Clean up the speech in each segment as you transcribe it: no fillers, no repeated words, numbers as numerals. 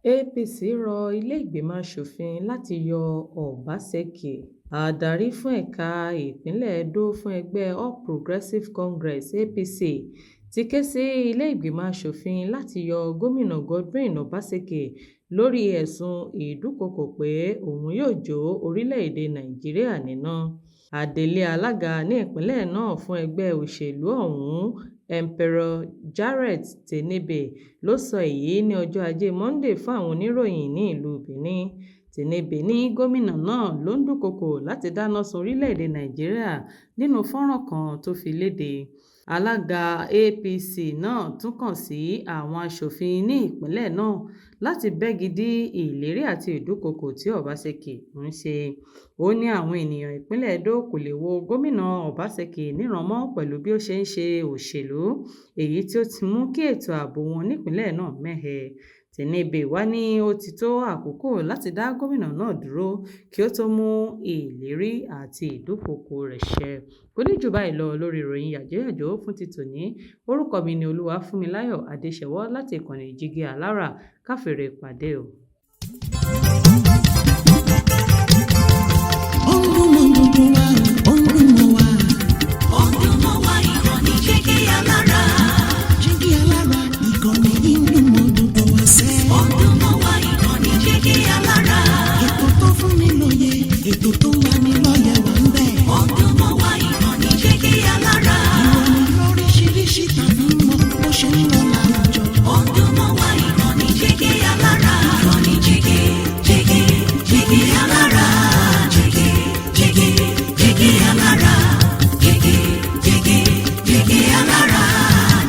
APC rọ ìlèégbìmọ̀ asòfin láti yọ ọbaṣẹ́kí. Adarí fún ẹ̀ka ìpínlẹ̀ Edo fún ẹgbẹ́ All Progressive Congress (APC) ti ké sí ilé-ìgbìmọ̀ asòfin láti yọ Gómìnà Godwin Obaseki lórí ẹ̀sùn ìdúkookò pé òun yóò jó orílẹ̀-èdè Nàìjíríà níná. Adelé alága ní ìpínlẹ̀ náà fún ẹgbẹ́ òṣèlú ọ̀hún, Emperor Jarrett Tenibe ló sọ èyí ní ọjọ́ Ajé Monde fún àwọn oníròyìn ní ìlú Benin. Tenibe ní gómìnà náà ló ń dúnkookò láti dáná sun orílẹ̀-èdè Nàìjíríà nínú fọ́nrán kan tó fi lédè. Alága APC náà tún kàn sí àwọn aṣòfin ní ìpínlẹ̀ náà láti bẹ́gi dí ìlérí àti ìdúkookò tí Obaseki ń ṣe. Ó ní àwọn ènìyàn ìpínlẹ̀ Edo kò lè wo Gómìnà Obaseki níran mọ́ pẹ̀lú bí ó ṣe ń ṣe òṣèlú, èyí tí ó ti mú kí ètò ààbò wọn nípìnlẹ̀ náà mẹ́hẹ. Tenibe wá ní ó ti tó àkókò láti dá gómìnà náà dúró kí ó tó mú ìlérí àti ìdúkookò rẹ̀ ṣẹ. Kò ní jù báyìí lọ lórí ìròyìn yàjóyàjó fún ti tòní. Orúkọ mi ni Olúwafúnmiláyọ̀ Adéṣẹwọ́ láti ìkànnì Jígí Alára. Ká fìrè pàdé o. Ó ń dún mọ́ gbogbo wa, ó ń dún mọ́ wa. Ó ń dún mọ́ wa, ìkànnì Jígí Alára. Jígí Alára, ìkànnì yìí ń dún mọ́ gbogbo wa sẹ́. Ó ń dún mọ́ wa, ìkànnì Jígí Alára. Ètò tó fún ni lóye, ètò tó ń lani lọ́yẹ̀ wà ń bẹ̀. Ó ń dún mọ́ wa, ìkànnì Jígí Alára. Ìròyìn lóríṣiríṣi tàbí mọ́ bó ṣe ń lọ láwùjọ. Ó ń dún mọ́ wa, ìkànnì Jígí Alára. Ìkànnì Jígí, Jígí, Jígí Alára. Jígí, Jígí, Jígí Alára. Jígí, Jígí, Jígí Alára.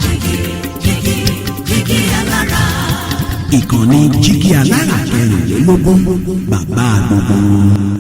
Jígí, Jígí, Jígí Alára. Ìkànnì Jígí Alára 24, bàbá gbogbo wọn.